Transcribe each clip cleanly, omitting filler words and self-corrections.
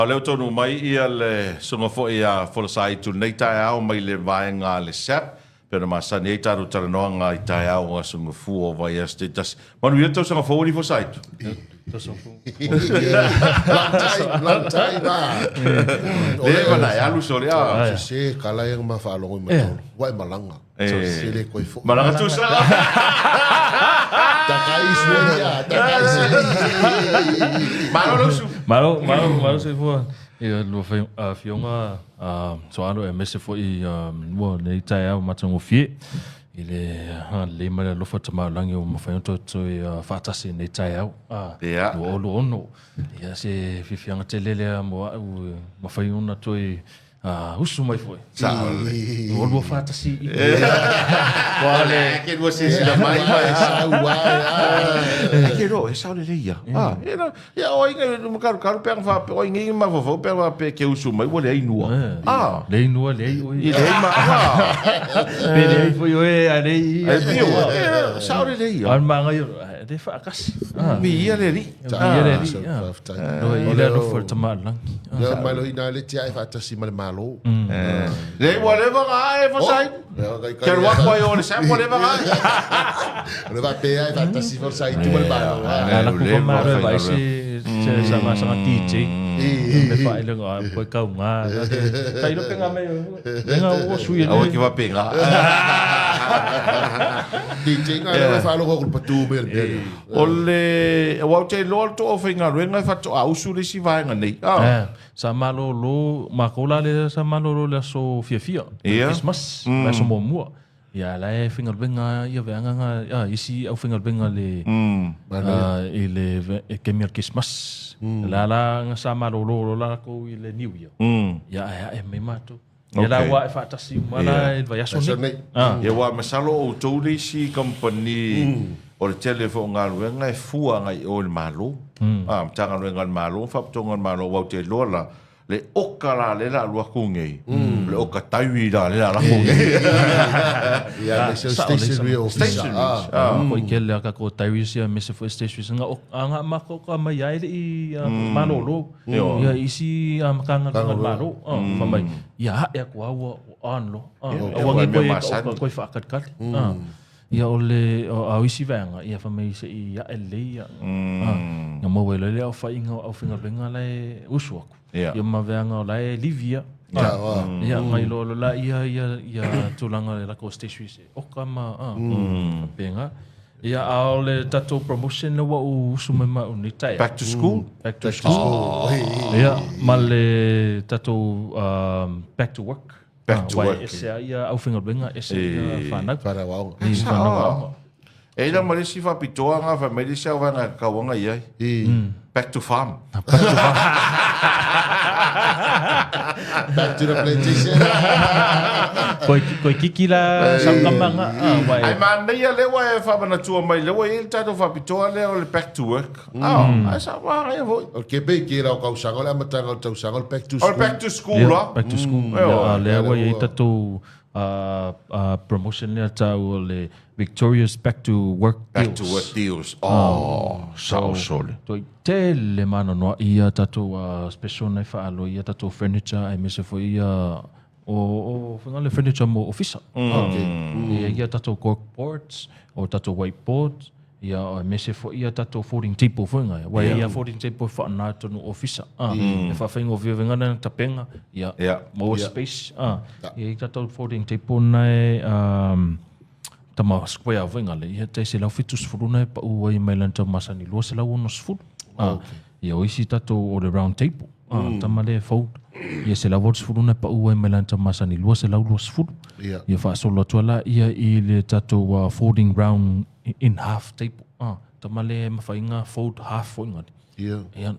O lea ua taunuu mai ia le susuga foi a Folosai i lenei taeao mai le vaega a le SAP, pei ona masani ai tatou talanoaga i taeao o aso Gafua o vaiaso taitasi. Manuia le tausaga fou alii Folosai. Long time, long time ah. Le mana e alu sole a. Se se kala ia ma faalogo i matolo. Ua e malaga. Se le koe foi. Malaga tusa. Takai Suedia, takai Suedia. Malo lausu. Malo, malo, malo soifua. Ia lua fai afioga soalo aemaise foi ua lenei taeao matagofie i le agalelei ma le alofa Tama o le Lagi ua mafai ona toe faatasi i lenei taeao. 2026. Ia se fiafiaga tele lea mo au e mafai ona toe usu mai foi. Sao lelei. Ua lua faatasi i. Ua le ke lua silasila mai ma e sau ai. Ke ro e sao lelei ia. Ah, e na ia o ai ngai makaru karu pe fa pe o ai ngai mafaufau pe fa pe ke usu mai ua leai nua. Ah. Leai nua leai oe. I leai ma ah. Pe leai foi oe a leai. Ai piu. Sao lelei ia. Ai magai le faakasi. Mi ia le alii. Ia le alii. O le alofa o le Tama a le Lagi. Lea mai lo ina le tia e faatasi ma le Malo. Le ua leva nga e fasai. Ke rua koe o le sam ua leva nga. O le faapea e faatasi fasai tu ma le Malo. A la ku malo e vai se se sa ma sa DJ. Me fa ile nga koe kau nga. Kai lo penga me nga o sui le. Awa ki wa penga. DJ nga le fa lo ko patu me le. O le, aua ou te iloa le toa o faigaluega e faatoa usu le isi vaega nei. Ah. Eh, sa malolo, makou la le sa malolo le aso fiafia, Ia. Christmas, le aso muamua. Ia la e faigaluega ia veaga nga, ah, isi au faigaluega le ah, i le e kemi o le Christmas. La la nga sa malolo lo lakou i le New Year. Ia ae ae mai matou. Ia la ua e faatasi uma la i le vaiaso nei. Ah. Ia aua masalo o outou le isi kamupani o le tele foi o galuega e fua agai i o i le Malo. Ah, Matagaluega a le Malo, Faalapotopotoga a le Malo, aua ou te iloa la, le oka la lea o le a alu atu nei, le oka taui la lea o le a lafo nei. Ia, aemaise o stationery ofisa. Stationery. Ah. Foi kele a kako tairis ia aemaise foi stationery nga nga makoka mai ai le i malolo. Ia isi a Matagaluega a le Malo, fai mai, ia ae aku lava ua on loa. Aua nei koe e koe faakalikali. Ia o le a o isi vaega, ia fai mai se i ae lelei ia. Ia maua ai loa le aofaiga o aufaigaluega la e usu aku. Ia ma vaega o la e livi ia. Ia ngai loa la ia ia tulaga o le latou stationery se oka ma faapena. Ia, a o le tatou promotion lea ua ou usu mai ma au nei taeao. Back to school? Back to school. Ia, ma le tatou back to work. Back to work. Ua ese lava ia aufaigaluega, ese ia whanau. Whanau aoga. I whanau aoga. E i la ma le isi faapitoa nga fai mai le isi au vaega e kauanga i ai. Back to farm. Back to the plantation. Koe, koe kiki la saukamanga. Ah, wai. Ai manaia lea ua e faamanatua mai lea ua i ai le tatou faapitoa lea o le back to work. Ah, ai sa manaia foi. O le kepe i kēlā o kausaga, o le amataga o le tausaga, o le back to O school. le back to school Yeah, ah. back to school. Mm. Yeah, lea ua i ai Lea ua- tatou promotion lea tau o le Victorious Back to Work Deals. Back to work deals. Oh, sao sole. Toi tele manonoa ia tatou special nei whaalo ia tatou furniture aemaise foi ia o o whainga le furniture mo ofisa. Okay. Ia ia tatou cork boards o tatou whiteboards ia aemaise foi ia tatou folding table foi ngai. Wa ia folding table e whaana tonu ofisa. E whawhaingo via na tapenga ia more space. Ia tatou folding table nei tama square foi ngale ia te se lau 70 na e pau ai mai lan tau masani 260. Ia o isi tatou o le round table. Tama le fold. Ia se lau 80 na e pau ai mai lan tau masani 220. Ia faasolo atu ala ia i le tatou folding round in half table. Tama le mawhainga fold half foi ngale. Ia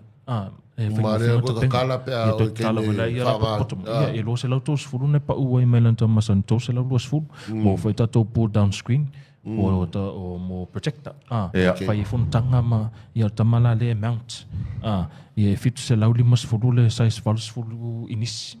e Marea koe kakala pe a Ia o toe ke tatala me foi la ia la whaanga. potopoto mai. Ia e 230 na pau ai mai lan tau masani 320. Mo foi tatou pull down screen. O ta o mo projector. Fai e fonotaga ma ia tama la le mount. Ia e 750 le size 80 inisi.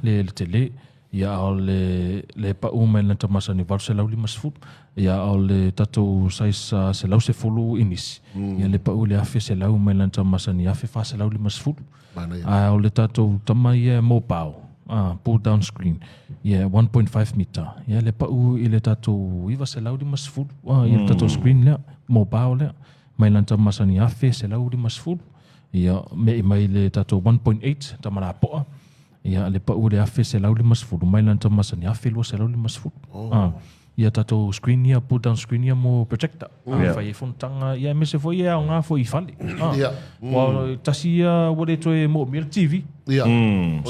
Le le tele. Ia a o le le pa'u mai lana masani 850. Ia a o le tatou size 110 inisi. Ia le pa'u i le 1,100 mai lana masani 1,450. Ae o le tatou tama ia mobile, pull down screen, ia 1.5 meter. Ia le pa'u i le tatou 950, ia le tatou screen lea, mobile lea, mai lana masani 1,150. Ia me'i mai le tatou 1.8 tama lapo'a. Ia le pa'u i le 1,150 mai lana masani 1,250. Ia tatou screen ia, pull down screen ia mo projector. Fai ai fonotaga, ia aemaise foi e aoga foi i fale. Ua tasi ia ua le toe moomia le TV. O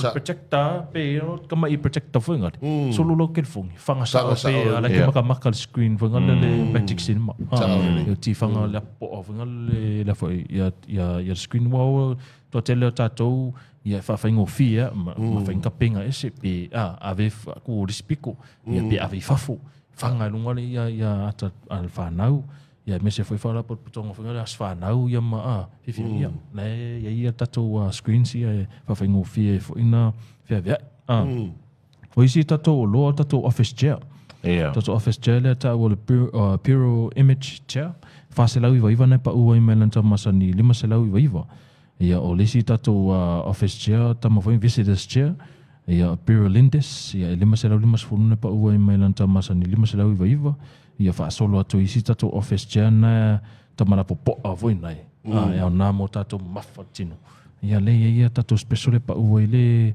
le projector pe o kama'i projector foi ngale. Solo lau telefoni, faga sa'o pe ala ke makamaka le screen foi ngale le Magic Cinema. Ia tifaga le apo'a foi ngale le foi ia ia ia le screen ua toatele o tatou ia e faafaigofie a ma faigapega ese pe ave ku le isi piko ia pe ave i fafo faga i luga le ia ia ata a le fanau ia aemaise foi faalapotopotoga foi le aso fanau ia ma fiafia ia la e i ai ia tatou screens ia e faafaigofie ai foi na feaveai. O isi tatou oloa tatou office chair. Tatou office chair lea ta'u o le Puro Image Chair, 499 na e pa'u ai mai lana masani 599. Ia o le isi tatou office chair tama foi visitors chair, ia Puro Lindis, ia e 550 na e pa'u ai mai lana masani 599. Ia faasolo atu i isi tatou office chair na tama lapopo'a foi nai e aoga mo tatou mamafa tino. Ia lea e i ai ia tatou special e pa'u ai le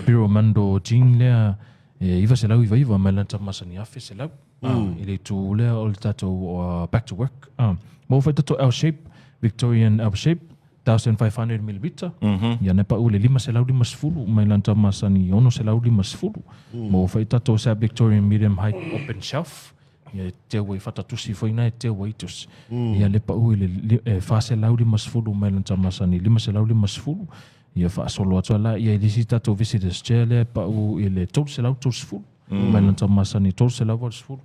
Piro Mando Jean lea e 999 mai lana masani 1,100 i le itu lea o le tatou back to work. Maua foi tatou L shape, Victorian L shape 1500 mm. Ia na pa'u i le 550 mai lana masani 650. Maua foi tatou sa Victorian medium height open shelf. Ia e teu ai fatatusi foi na e teu ai tusi. Ia le pa'u i le 450 mai lana masani 550. Ia faasolo atu la ia i le isi tatou visitors chair lea e pa'u i le 330 mai lana masani 380.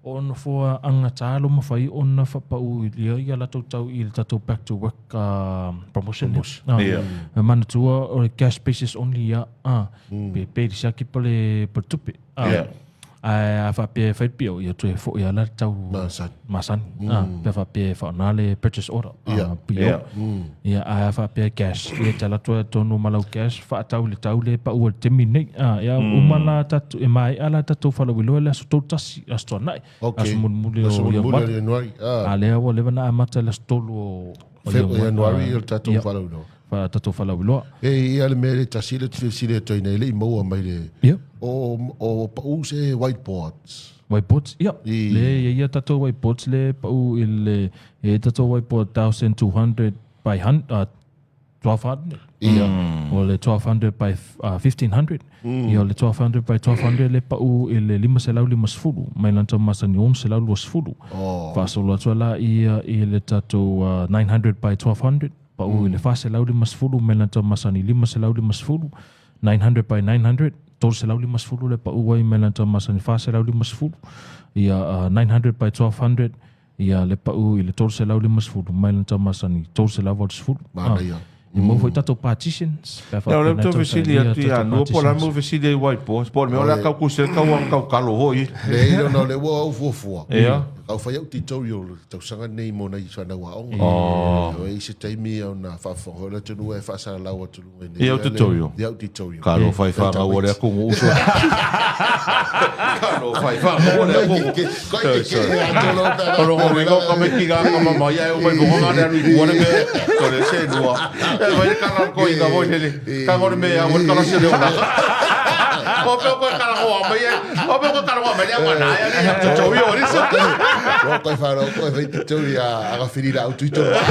O nofoa agatā lo mafai ona faapa'u ia ia latou tau i le tatou back to work promotion lea. E manatua o le cash basis only ia pe pe siaki pa le tupe. Ae a faapea e fai le pio, ia toe fo'i lava le tau masani. Pe a faapea e faaaoga le purchase order, PO. Ia, ae a faapea cash, ia te alu atu ai tonu ma lau cash, faatau i le tau lea e pau ai i le taimi lenei. Ia uma la tatou, e maea la tatou faalauiloa i le aso 31, aso Tuanai, aso mulimuli o Ianuari. A lea ua leva ona amata i le aso 3 o Ianuari le tatou faalauiloa. Tatou faalauiloa. E ia le mea le tasi le fesili atu ai nei, le i maua mai le o pau se whiteboards. Whiteboards, ia. Le ia ia tatou whiteboards le pau i le e tatou whiteboard 1200 by 1200. Ia. O le 1200 by 1500. Ia o le 1200 by 1200 le pau i le 550 mai lana masani 620. Faasolo atu la ia i le tatou 900 by 1200 pau i le 450 mai lana masani 550. 900 by 900 350 le pau ai mai lana masani 450. Ia 900 by 1200 ia le pau i le 350 mai lana masani 380. Manaia. Ia maua foi tatou partitions. Ia o le tou fesili atu ia Nua po o le a mo fesili ai whiteboard po o le mea o le a kau kusele kau a kau kalo hoi. Leai ona o lea ua ou fuafua. Ia. Kau fai au tutorial i le tausaga lenei mo nai fanau aoga. I se taimi ona faafofoga foi le atunuu e faasalalau atu luga i nei. Ia au tutorial. Ia au tutorial. Kalo fai whangau o le aku ngu uso. Kalo fai whangau o le aku ngu. O rongo ringo ka me ki ngā ka mama ia e o mai fonga ngā le anu i kua le me. O le se nua. E vai le kala ko i ka voi lele. Ka ngore me a ngore kala se le ona. O pe ko kala ko mai e. O pe ko kala ko mai le ngā na ya le tutorial o riso. O koe whanau, koe whai tutorial a agawhiri la au tutorial.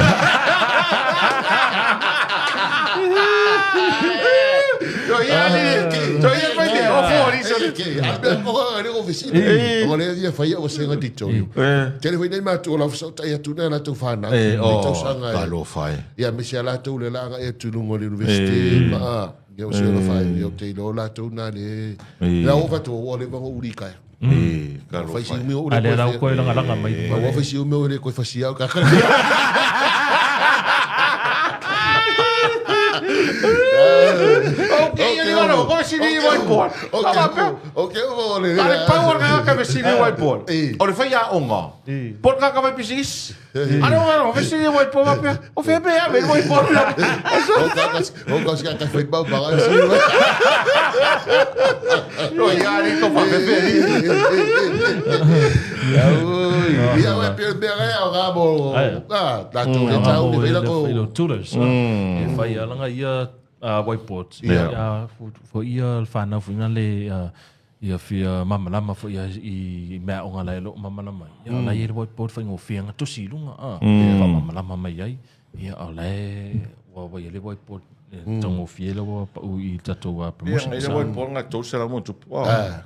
So ia ni, so ia fai te o fo riso. A mea ko ka re o fesili. O le ia whai o senga tutorial. Tele whai nei mātu o lau whasautai atu nei latou whanau. E, Le o, tausaga e. kalo whai. Ia me se latou le laga e tulunga o le university ma ia o se whai ia o te ilo latou nā le. La o whatua o le vanga uri kai. E, kalo Whai si whai. umi o ure A le koe rau whai. koe langalanga mai. Ma ua whai si umi o ure koe whasi au ka. Ok, ia ni ngana ko sili i whiteboard. Ok, o le. Ale pau o le ka fesili i whiteboard. O le fai aoga. Po o le ka fai pisinisi. Ale o ngana fesili i whiteboard faapea. O fea pe ave le whiteboard la. O ka se ka fai pau ba si. No ia ale to fa pepe. Ia o pe pe ga o ga mo. Ah, la tu le tau ni vela ko. Fai lo tutors. E fai alanga ia whiteboards. Ia fo ia whanau fo ina le ia fia mamalama fo ia i mea o ngā lai lo mamalama. Ia la ia le whiteboard fai ngō whianga tusi i lunga. Fa mamalama mai ai. Ia o lai wa wa ia le whiteboard tango fie la wa pa u i tatou promotion. Ia le whiteboard nga tau sera mo tupu.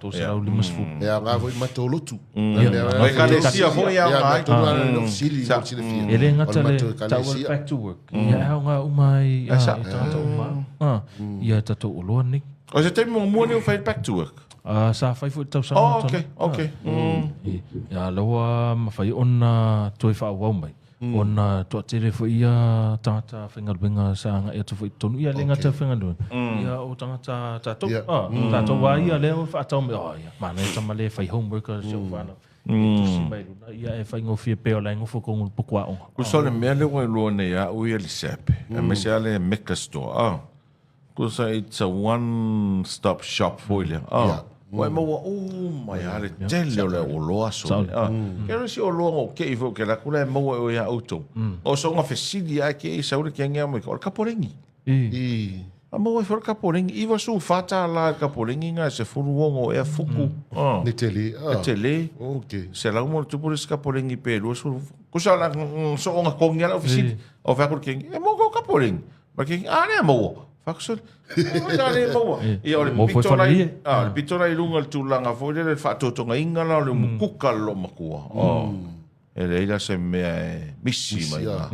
350. Ia ngā foi matolotu. Ia kalesia foi ia ngai. Ia no sili no sili fia. E le ngata le tau back to work. Ia au ngā uma i tangata uma. Ia tatou oloa nei. O se taimi muamua nei o fai back to work? Sa fai foi tausaga. Oh, okay, okay. Ia lawa mawhai ona toi whaawau mai. Ona toatere foi ia tangata whaingaluenga sa anga ia tu foi tonu. Ia le ngata whaingaluenga. Ia o tangata tātou. Tātou wā ia leo whaatau mai. Oh, ia, mana e tama le whai homework a se o whanau. Tusi mai luna. Ia e whai ngofia peo lai ngofo kongu pukua onga. Kusa le mea lewa i lua nei a ui le sepe. A me se ale meka store. Kusa it's a one stop shop foi lea. Wai maua o mai ale tele o le oloa so. Ke ro si oloa ngo ke i fo ke la kula e maua o ia auto. O so nga fesili a ke i saure ke ngea mai ko kaporengi. I. A maua fo kaporengi i va su fata la kaporengi nga se furu wongo e fuku. Ne tele. Ne tele. Okay. Se la mo tu pores kaporengi pe lo so. Kusa la so nga kongi ala ofisili. O fa ko ke e mo ko kaporengi. Ma ke a ne mo. Fakusol. O le maua. Ia o le pito lai, le pito lai lunga le tulaga foi lele le faatotogaina la o le mukuka le loomatua. E leai la se mea e misi mai ga.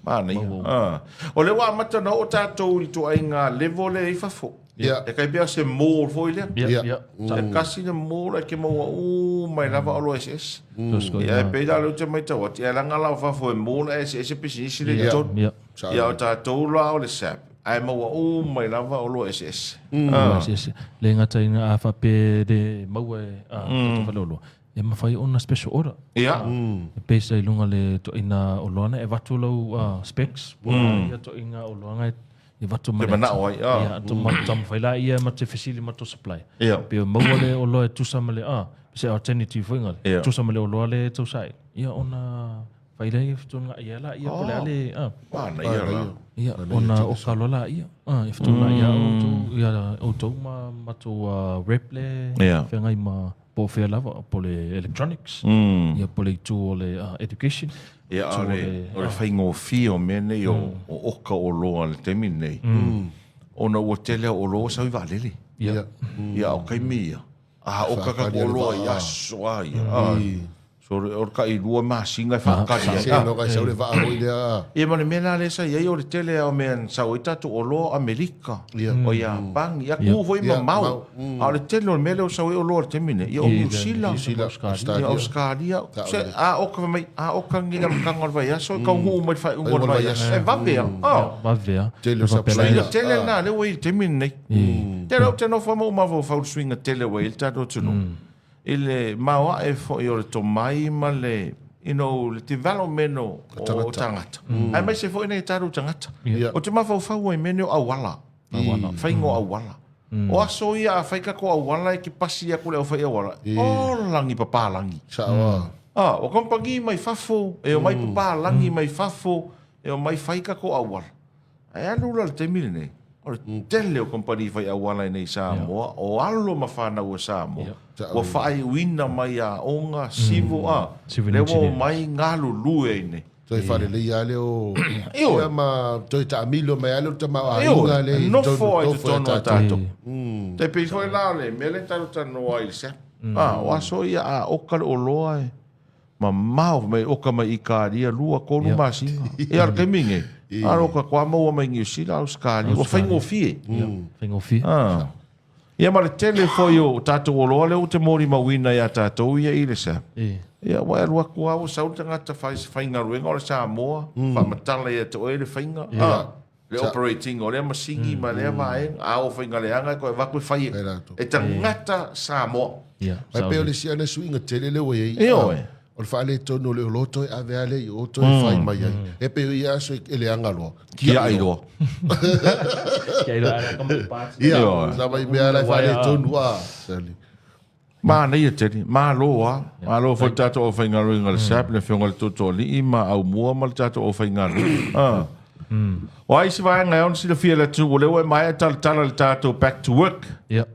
Manaia. O le ua amata ona oo tatou i le ituaiga level lea i fafo. E kai pea se mall foi lea. E kasi le mall e ke maua uma i lava oloa eseese. Ia e pei la o lea ou te matau atu, ia leaga la o fafo e mall ae eseese pisinisi lea i totonu. Ia o tatou la o le SAP, ae maua uma i lava oloa eseese. Eseese. Le gata ina a faapea le maua e tatou faleoloa, e mafai ona special order. Ia. E base ai luga le toina oloa na e avatu lau specs, po o ia toina oloa e avatu ma le manao ai. Ia, taumafai la ia ma te fesili ma to supply. Ia. Pe o maua le oloa e tusa ma le, se alternative foi ngale. Tusa ma le oloa le tausai. Ia ona fai lea e fetuunga ia la ia po le ale. Manaia la. Ia ona o ka lola ia. E fetuunga ia outou ia outou ma matou rep le feagai ma po o fea lava po le electronics. Ia po le itu o le education. Ia o le faigofie o mea nei o oka oloa i le taimi lenei. Ona ua tele au oloa ua sau i vaalele. Ia. Ia o taimi ia. A oka ka oloa i aso a ia. So o le tailua masina e faatali ai. Se no ka sau le vaa hoi lea. Ia ma le mea la lea sa i ai o le tele lava o mea na sau ai tatou oloa o Amerika, o Iapani, ia ku foi mamao. A o le tele o le mea lea ua sau ai oloa i le taimi lenei, ia o Niu Sila, ia Ausetalia. Se a oka fai mai, a oka ni le amataga o le vaiaso, e taunuu mai i le faaiuga o le vaiaso. E vave lava. Vave lava. Tele o So i le tele lena lea ua i ai i le taimi lenei. Tele ou te nofo ai ma ou mafaufau i le suiga tele ua i ai le tatou atunuu. I le maoae foi o le tomai ma le, you know, le development o tagata. Aemaise foi nai tatou tagata. Ou te mafaufau ai i mea nei o auala, faiga o auala. O aso ia a fai tatou auala e te pasi atu le aufai auala, o lagi papalagi. Ah, o kamupani mai fafo, e omai papalagi mai fafo, e omai fai tatou auala. Ae alu la i le taimi lenei, o le tele o kamupani fai auala i nei Samoa, o alo ma fanau a Samoa, ua faaiuina mai aoga, civil, a, lea ua omai galulue ai nei. Toe faalelei lava lea o, ia ma toe taamilo mai lava lea o le tamaoaiga lea i totonu, nofo ai i totonu o tatou. Tai pei foi la o le mea lea tatou talanoa ai i le SAP, a, o aso ia a oka le oloa e mamao mai oka mai Ikaria 2 3 masina. Ia o le taimi lenei, a oka koa maua mai Niu Sila, Ausetalia, ua faigofie. Faigofie. Ia ma le tele foi o tatou oloa lea ou te molimauina iā tatou ia i le SAP. Ia ua e alu atu lava ua sau le tagata faigaluega o le Samoa, faamatala ia te oe le faiga. Le operating o lea masini ma lea vaega, a oo faigaleaga e toe avatu e fai e tagata Samoa. Ae pei o le isi lava lea suiga tele lea ua i ai, o le faaletonu o le oloa toe ave lava lea i o toe fai mai ai. E pei o ia aso e leaga loa, tiai loa. Ia, sa mai mea la e faaletonu a. Manaia tele, malo a. Malo foi le tatou aufaigaluega a le SAP, le Afioga i le Tootooalii ma Aumua ma le tatou aufaigaluega. O a isi vaega e ao ona silafia e le atunuu, o lea ua e maea talatala le tatou back to work. Ia,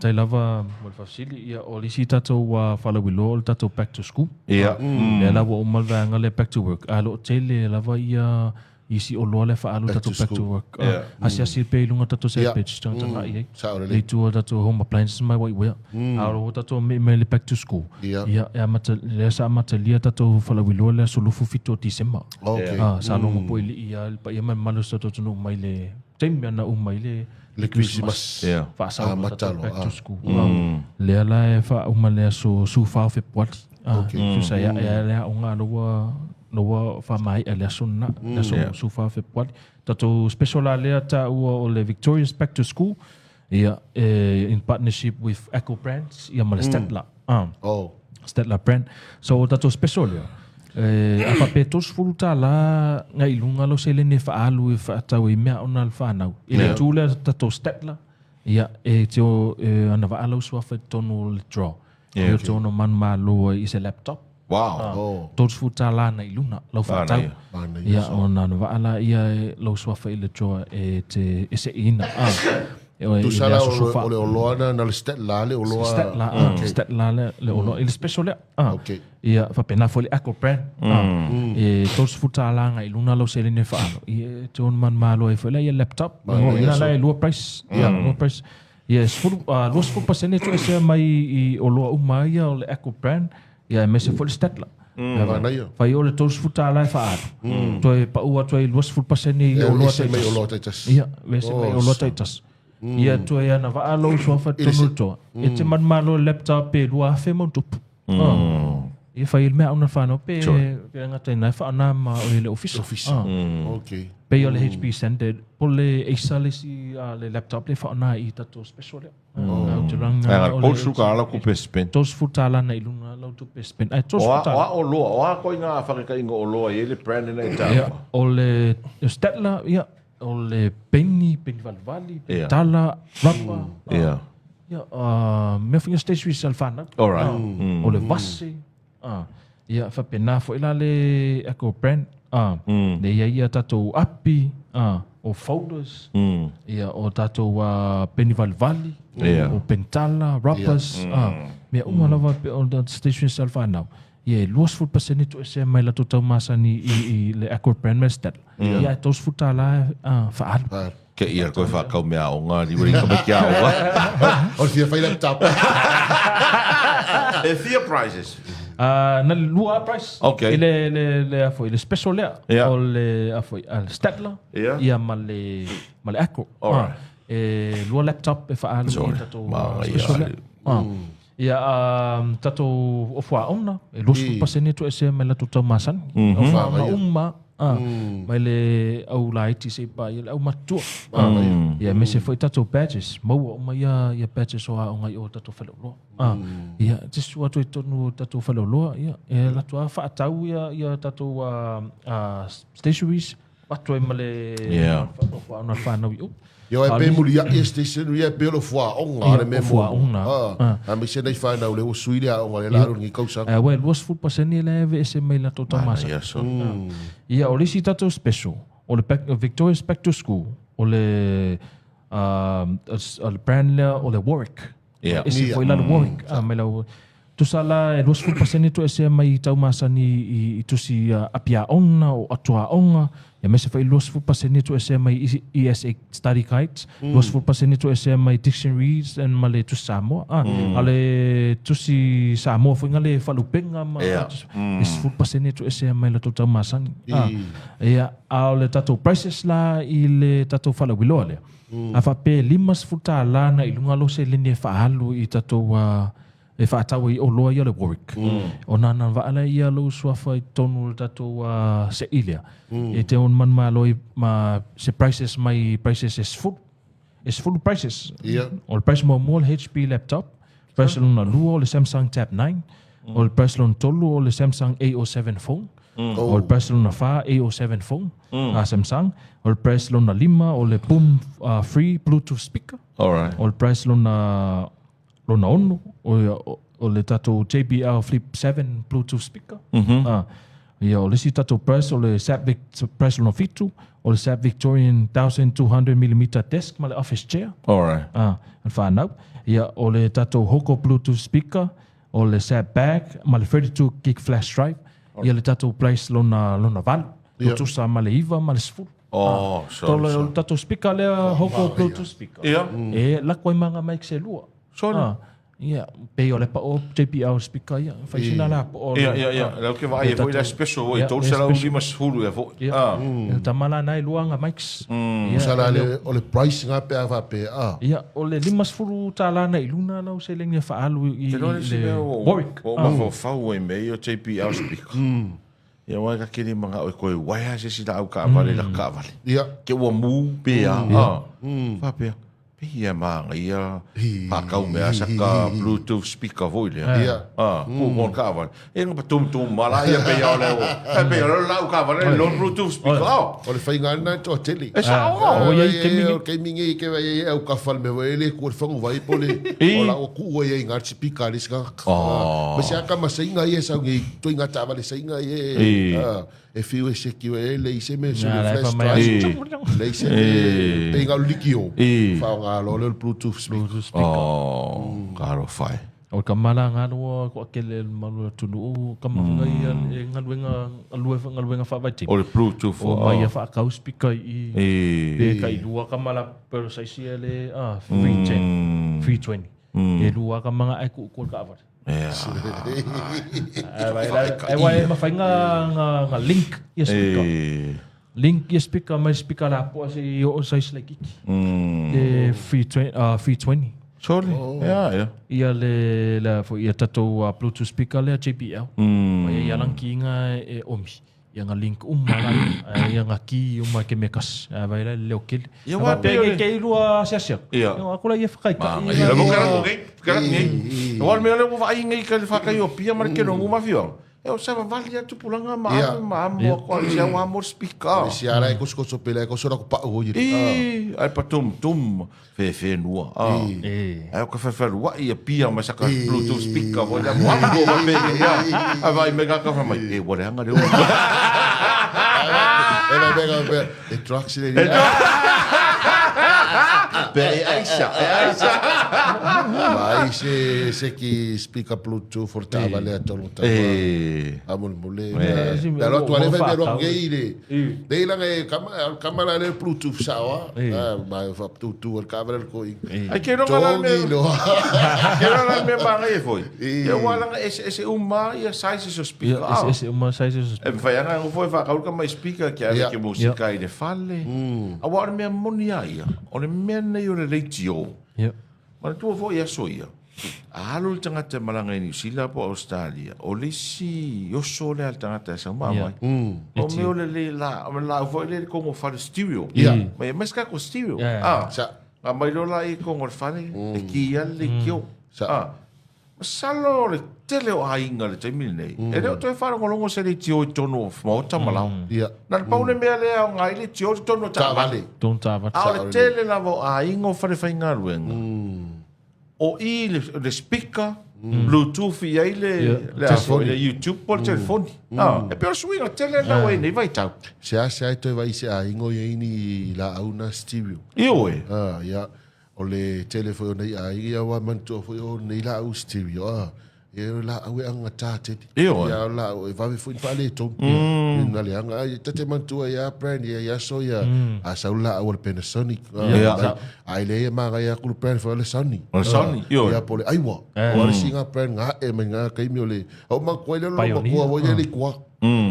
tai lava mo le faafesili, ia, o le isi tatou faalauiloa o le tatou back to school. Ia. Lea la ua uma le vaega lea back to work, ae o lo o tele lava ia isi oloa lea faaalu tatou back to work. Asiasi pea i luga o tatou sale page tagatagai ai. Sao lelei. Le itu o tatou home appliances mai waiwea. A o tatou me mai le back to school. Ia, e amata, lea sa amatalia tatou faalauiloa le aso 27 o Tisema. Okay. Sa logo po i lii ia le paia ma le mamalu o si tatou atunuu mai le taimi ana uma i le Le Kerisimasi. Faasau tatou back to school. Lea la e faauma le aso 14 o Fepuari. Tusa ia e le aoga loa loa faamaea le aso lena, le aso 14 o Fepuari. Tatou special la lea taua o le Victorious Back to School, ia, in partnership with Echo Brands, ia ma le Statler. Oh. Statler brand. So o tatou special lea, a faapea $30 ngai i luga lau seleni e faaalu e faatau ai mea ona le fanau. I le itu lea tatou Statler, ia, e te o, e ana vaa lau suafa i totonu o le draw. E te ono manumalo ai i se laptop. Wow. Oh. $30 na i luna, lau faatau. Manaia. Ia, ona ana vaa la ia e lau suafa i le draw e te e seina. E oe, i Tusa le la aso sofa. o le oloa na na le Statler le oloa. Statler, Statler le oloa. I le special lea. Okay. Ia, faapena foi le Echo brand. E $30 ngai luna lau seleni e faaalu. Ia, e te ono manumalo ai foi la ia laptop. Manaia Ina la e lua price. Ia, lua price. Ia, e 20% toesea mai i oloa uma ia o le Echo brand. Ia, aemaise foi le Statler. Manaia. Fai o le $30 e faaalu. Toe pau atu ai 20% i E oloa ese mai taitasi. oloa taitasi. Ia, ese mai oloa taitasi. Ia, toe ana vaa lou suafa tonu toa. E te manumalo le laptop pe 2,000 ma ona tupu. Ia fai le mea ona whanau pe pe ngata ina e whaana ma o le ofisa. Ofisa. Okay. Pe o le HP Standard, po le Acer le si le laptop le whaana i tatou special lea. Au te ranga Ai, o pol le suka ala ku pe spend. $30 na i lunga lau tupe spend. Ai, O a, $30. o a oloa, o a koe ngā whakakainga oloa i ele brand ina i Ia, tāua. o le Statler, ia, o le Penny, Penny Valivali, Ia. Tala, Rubber. Ia. Ia, mea whinga stationery sa le whanau. All right. O le vase. Ia, whapena foi la le Echo brand. Le ia ia tatou api, o folders. Ia, o tatou Penny Valivali, Ia. o Pentala, Rubbers. Mea uma lava pe o le stationery sa le whanau. Ia, e 20% toesea mai la tatou taumasani i le Echo brand ma le Statler. Ia, e $30 faaalu. Ke ia koe whakau mea o ngā liwa i kame kia o. O le fia fai laptop. E fia prizes. Na le lua price. Okay. I le le le afoi le special lea. Yeah. O le afoi le Statler. Yeah. Ia ma le Echo. Alright. E lua laptop e faaalu i tatou Ma, ia, special lea. Ia, tatou ofuaona, e 20% toesea mai la tatou masani. Ofuaona uma, mai le au laiti se pa ia le au matua. Ia, aemaise foi tatou badges, maua uma ia badges o aoga i o tatou faleoloa. Ia, te sua atu i tonu o tatou faleoloa, ia, e latou a faatau ia tatou stationaries, atu ai ma le ofuaona whanau i o. Ia, e pe muli ia stationery e pe o le fuaonga, Ia, le mea o fuaonga. A me se nei whanau le o sui le aoga le la alu ni kausa. Ué, 20% le eve ese mai la tatou masa. Ia, so. Ia, o le isi tatou special, o le Victoria's Back to School, o le o le brand lea, o le Warwick. Ia. Ese foi la le Warwick. Mai la tusa la e 20% toesea mai tau masani i tusi apia ona o atoa onga. Ia mese foi 20% toesea mai ESA study guides, 20% toesea mai dictionaries and ma le tusi Samoa. A le tusi Samoa foi nga le whalupenga ma 10% toesea mai la tatou masani. Ia, a o le tatou prices la i le tatou whalauiloa lea. A whape $50 na i lunga lo se lene e whaalu i tatou e faatau ai oloa ia o le Warwick. Ona na vaa lea ia lou suafa i totonu o le tatou se'i lea, e te ono manumalo ai ma se prices mai prices e 10. E 10 prices. O le price muamua o le HP laptop, price lona lua o le Samsung Tab 9, o le price lona tolu o le Samsung A07 phone, o le price lona fa A07 phone, a Samsung, o le price lona lima o le Boom free Bluetooth speaker, o le price lona 6 o le tatou JBL Flip 7 Bluetooth speaker. Ia, o le isi tatou price o le Sap price lona 7 o le Sap Victorian 1200mm desk ma le office chair. Le whanau. Ia, o le tatou Hoco Bluetooth speaker, o le Sap bag ma le 32 gig flash drive. Ia, le tatou price lona 8. Ia. Tusa ma le 9 ma le 10. Oh, sorry. Tole o le tatou speaker lea Hoco Bluetooth speaker. E lako ai manga mai se lua. Sorry. Ia, pe o le pa o JBL speaker ia. Fai sina la po o. Ia, ia, ia. Lau ke vaai e foi la special o 350 ia foi. Ia, tamala nai lua nga mics. Ia, sala le o le price nga pe ava pe a. Ia, o le 50 tala na iluna lau se lengi faalu i le Warwick. O mafau e me o JBL speaker. Ia wai ka kiri manga o koe waia se sila au ka avale la ka avale. Ia. Ke ua mu pe a. Fa pe. Pe ia manga ia pa kau mea sa ka Bluetooth speaker foi lea. Ia. Ku kon ka avale. E nga pa tum tum mala ia pe ia o leo. E pe ia la au ka avale lo Bluetooth speaker. O le whainga na to tele. E sa o. O ia i kemi. O kemi ngi ke vai e au ka fal me vai le ku fangu vai pole. O la o ku ia ngā speaker le ska. Ma se aka ma seinga ia sa ngi toi ngā tavale seinga ia. E fiu e se ki e le se me se flash drive. Le se pe ngā likio. Fa ngā lo le Bluetooth speaker. Oh, karo fai. O ka mala ngā loa ko akele malu tunu ka mafunga ia e ngaluenga whaavaiti. O le Bluetooth. O mai ia whaakau speaker i pe ka i lua ka mala pero saisi le 310, 320. E lua ka manga ai ku ka avare. E wai mawhai ngā link ia speaker. Link ia speaker mai speaker la po ase i o saisi le kiki. Le 320. Sorry. Ia, ia. Ia le ia tatou Bluetooth speaker lea JBL. Ia ia langi inga e omi. Ia ngā link uma la, ia ngā ki uma ke mekas. Vai la leo kele. Ia wa pe ke ilua asiasia. Ia. Ia akula ia whakaika. Ia mo kara ko kara nei. O me le wa ai ngai ka whakai o pia mar ke no nguma fio. E o sa vali atu pulanga ma ma mo ko se wa mo speaker. Si ara e kosko pele ko sora ko pa o i. Ai pa tum tum fe fe nua. Ai o ka fe fe wa ia pia ma saka Bluetooth speaker mo ya mo ko ma pe ya. Ai vai me ka fa mai e wa le anga le. E vai pega e trucks le. Pe e Aisha, e Aisha. Vai se ki speaker Bluetooth for tava le atolo tava. Amol mole. Da lo tu ale vai lo gei le. Dei la kama la le Bluetooth sawa. Ma fa tu tu el kabel ko. Ai ke no la me. Ke no la me ma ngai foi. E wa la ese uma ia size so speaker. Ese uma size so speaker. E vai anga foi fa ka mai speaker ke ale ke musika i le fale. A wa me moni ia. O le mea nei o le radio. Ia. Ma tua foi ia soia. A alu le tagata malaga i New Zealand po Australia. O le isi oso le al tagata sa mai. O me o le la la foi le kongo fale stereo. Ma e mas ka ko stereo. Sa a mai lo la i kongo fale e ki ia le kio. Masalo le tele o ainga le taimi nei. E le o toe wharongorongo se le tio i tono o maota malau. Ia. Na le paune mea lea o ngai le tio i tono tāvale. Tono tāvale. A o le tele lava o ainga o whare whaingaruenga. O i le speaker, Bluetooth i ai le YouTube po le telefoni. E peo suinga tele lau e nei vai tau. Se a se ai toi vai se aingo i ini la auna stereo. Io e. Ia. O le telefoni nei ai ia wa mantua foi o nei la au stereo. Ia la au e anga tāte. Ia la au e vave foi whale tō. Nā le anga ai tate mantua ia brand ia ia so ia. A sau la au le Panasonic. Ai le ia manga ia kulu brand foi le Sony. O le Sony. Ia po le Aiwa. O le singa brand ngā e mai ngā kaimi o le. O makua le lo makua o ia le kua.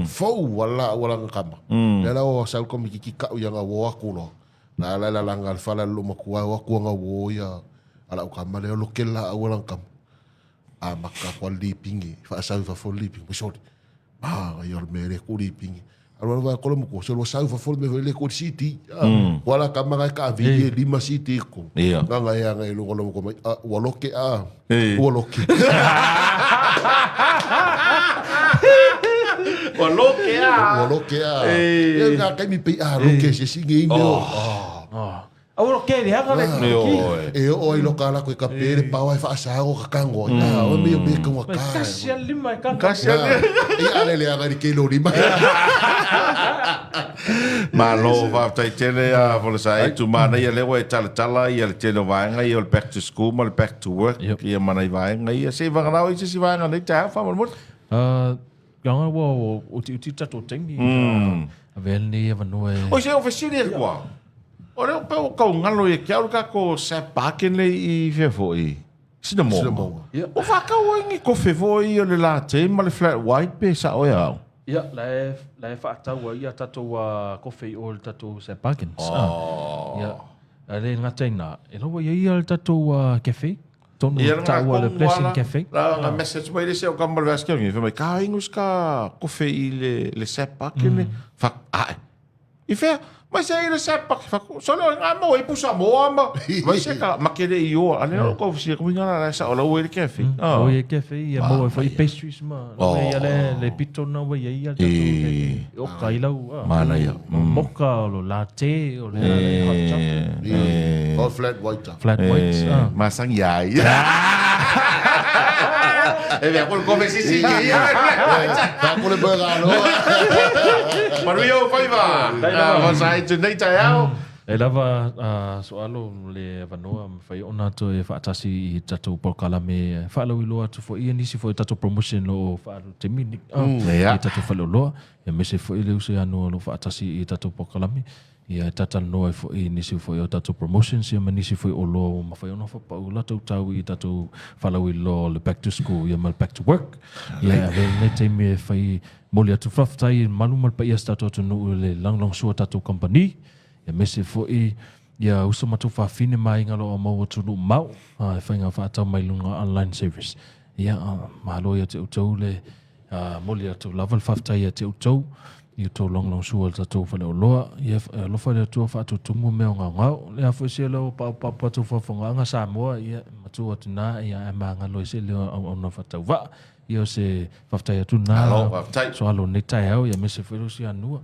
Fau wala au langa kama. Le la o sau komi kiki kau ia ngā wo aku loa. La la la langa le whala lo makua o aku ngā wo ia. Ala o kama le o lo ke la au langa kama. Amaka atu a le lipigi, faasau i fafo le lipigi, mai sole. Manaia o le mea e le tuu lipigi. Alu alu vae kola matua, sole ua sau i fafo le mea foi le tuu le CD. Ua la tama na e taavili e 5 CD i totonu. Gagae agai i luga o le matua mai, a, ua loke a, ua loke. Ua loke a. Ua loke a. Ia na taimi pei a loke se isi nei mea. Aua ke le anga le ki. E oo ai loka ala koe ka pere paoa e faasago ka tango ai. Ah, o me me ka wa ka. Kasi a lima e ka. Kasi a lima. E ale le anga i ke lo lima. Malo faafetai tele a Folasa e tu manaia lea ua e talatala ia le tele o vaega ia o le back to school ma le back to work ia ma nai vaega ia. Se i vagana ai se isi vaega nei taeao faamolemole. Leaga ua utiuti tatou taimi. Avea lenei avanoa e... Oi se o fesili atu lava. O lea pe ua tau galo ia te au le tatou Sap Parkin lea i fea foi? Sinamoga. Sinamoga. Ia. Ua faatau ai ni kofe foi o le latte ma le flat white pe sao ea au? Ia, la e, la e faatau ai ia tatou kofe i o i le tatou Sap Bargains. Oh. Ia, a le gata i na, e laua i ai ia le tatou cafe. Tonu Ia lena taua le komu Blessing ala, Cafe. La nga message mai le se o kama le vaske ngi, mai ka ingus ka kofe i le le sepa ke le fa ai. I fea mai se i le sepa ke fa so le nga mo i pusa mo ama. Mai se ka ma ke le i o ale o ko si ko nga la sa o la le cafe. O e cafe ia mo e foi pastries ma. O ia le le pito na wa ia ia tatou cafe. O ka i lau. Mana ia. Moka o lo latte o le hot chocolate. O flat white. Flat white. Masangi ai. E mea ko kofe sisi i ia. Ta ko le burger alo. Manuia o faiva. Ah, sa i tēnei taeao. E lava soalo le avanoa mawhai ona atu e whaatasi i tatou polokalame whaalauiloa atu foi ia nisi foi tatou promotion lo o whaalu te mini i tatou whaleoloa ia mese foi le uso ia noa lo whaatasi i tatou polokalame ia e tatalanoa ai foi i nisi foi o tatou promotions ia ma nisi foi oloa ua mafai ona faapau latou tau i tatou faalauiloa o le back to school ia ma le back to work. Ia e avea lenei taimi e fai moli atu faafetai i le malu ma le paia o si tatou atunuu i le lagolagosua o tatou kamupani ia aemaise foi ia uso ma tuafafine ma aiga o lo o maua atunuu mamao e faiga faatau mai luga online service. Ia malo ia te outou le Momoli atu lava le faafetai ia te outou i outou lagolagosua i le tatou faleoloa. Ia e alofa le Atua faatutumu mea o gaogao. O le a foi se leo paopapa tou faafofogaaga Samoa, ia matua atu na, ia ae magalo ai se leo auauna faatauvaa. Ia o se faafetai atu na. Malo, faafetai. Soalo o lenei taeao, ia aemaise foi le uso ia Nua.